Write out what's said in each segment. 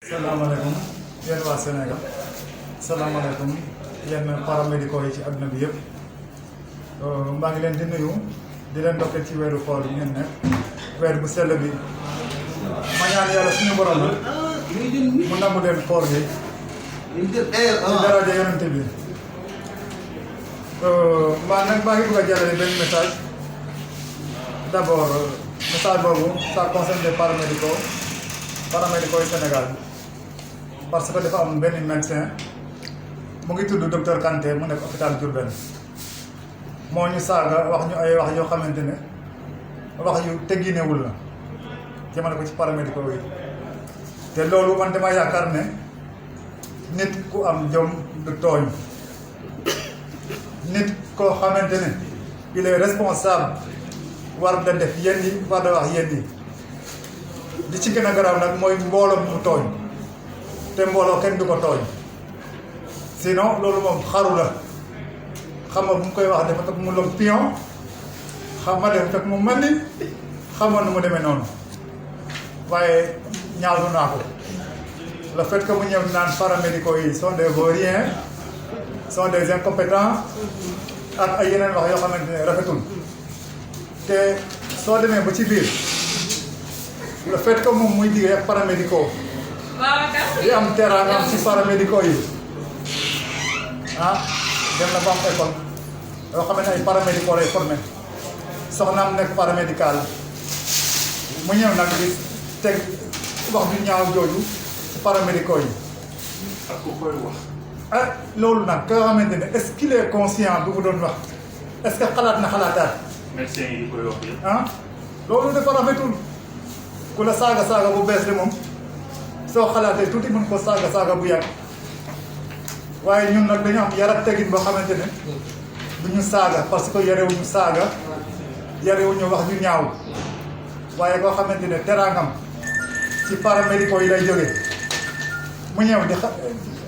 salaamaaleykum yéen waa Sénégal salaamaaleykum yéen paramédicaux yi ci àdduna bi yëpp maa ngi leen di nuyu di leen ndokkee ci weeru koor yi ngeen nekk weer bu sell bi ma ñaan yàlla suñu borom la mu nangu leen koor gi ci daraja yonente bi maa ngi bëgg a jàllale benn message d'abord message boobu ça concerne les paramédicaux yi Sénégal parce que dafa am benn médecin mu ngi tudd docteur Kanté mu nekk hôpital Diourbel moo ñu saaga wax ñu ay wax yoo xamante ne wax yu tegginewul la jëmale ko ci paramédicaux yi te loolu man dama yaakaar ne nit ku am jom du tooñ nit koo xamante ne il est responsable war da def yenn yi war da wax yenn yi li ci gën a garaaw nag mooy mbooloo mu tooñ te mbooloo kenn du ko tooñ sinon loolu moom xaru la xam nga bu mu koy wax dafa fekk mu lom pion xam nga dafa fekk mu mel ni xamoon nu mu demee noonu waaye ñaawlu naa ko le fait que mu ñëw naan paramédicaux yi sont des vauriens sont des incompétents ak ay yeneen wax yoo xamante ne rafetul te soo demee ba ci biir le fait que moom muy liggéey ak paramédicaux di am terrain am ci paramédicaux yi dem na ba am école yoo xam ne ay paramédicaux lay formé soxnaam nekk paramédical mu ñëw nag di teg wax du ñaaw jooju ci paramédicaux yi. ak ku koy wax. loolu nag ka nga xamante ne est-ce qu'il est conscient bu mu doon wax est-ce que xalaat na xalaataat. médecin yi koy wax yëpp. loolu dafa rafetul ku la saaga bu bees de moom soo xalaatee tuuti mën ko saaga bu yàgg waaye ñun nag dañu am yar ak teggin boo xamante ne du ñu saaga parce que yarewuñu saaga yarewuñu wax ñu ñaaw waaye koo xamante ne teraangam ci paramédicaux yi lay jógee mu ñëw di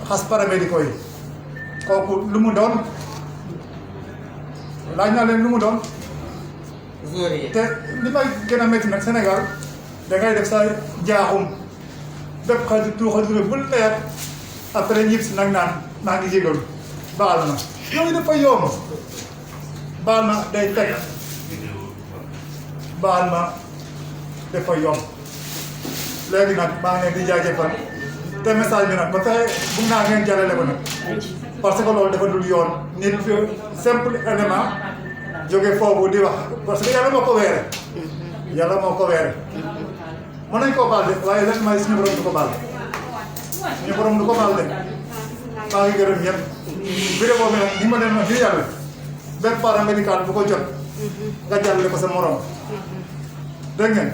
xas paramédicaux yi kooku lu mu doon laaj naa leen lu mu doon. te li may gën a métti nag Sénégal dangay def sa jaaxum bépp xaju tuuxal bul leer après ñib si nag naan maa ngi jégalu baal na yooyu dafa yomb baal na day fekk baal na dafa yomb léegi nag maa ngi leen di jaajëfal te message bi nag ba tey bugg naa ngeen jàllale ko nag parce que loolu dafa dul yoon nit simple élément jóge foofu di wax parce que yàlla moo ko weere mën nañ koo baal de waaye lan may suñu borom du ko baal suñu borom du ko baal de maa ngi gërëm ñëpp vidéo boobu nag ni ma leen wax ngir yàlla benn paramédical bu ko jot nga jàllale ko sa morom dégg ngeen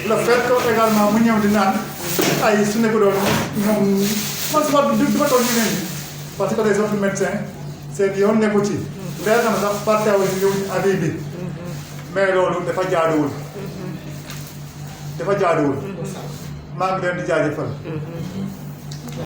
le fait que également mu ñëw di naan ay su nekk doon ñoom man suma du ma toog ñu neen parce que les autres médecins seen yoon nekku ci leer na ma sax partenaires yi ñëw avis bi mais loolu dafa jaaduwul maa ngi leen di jaajëfal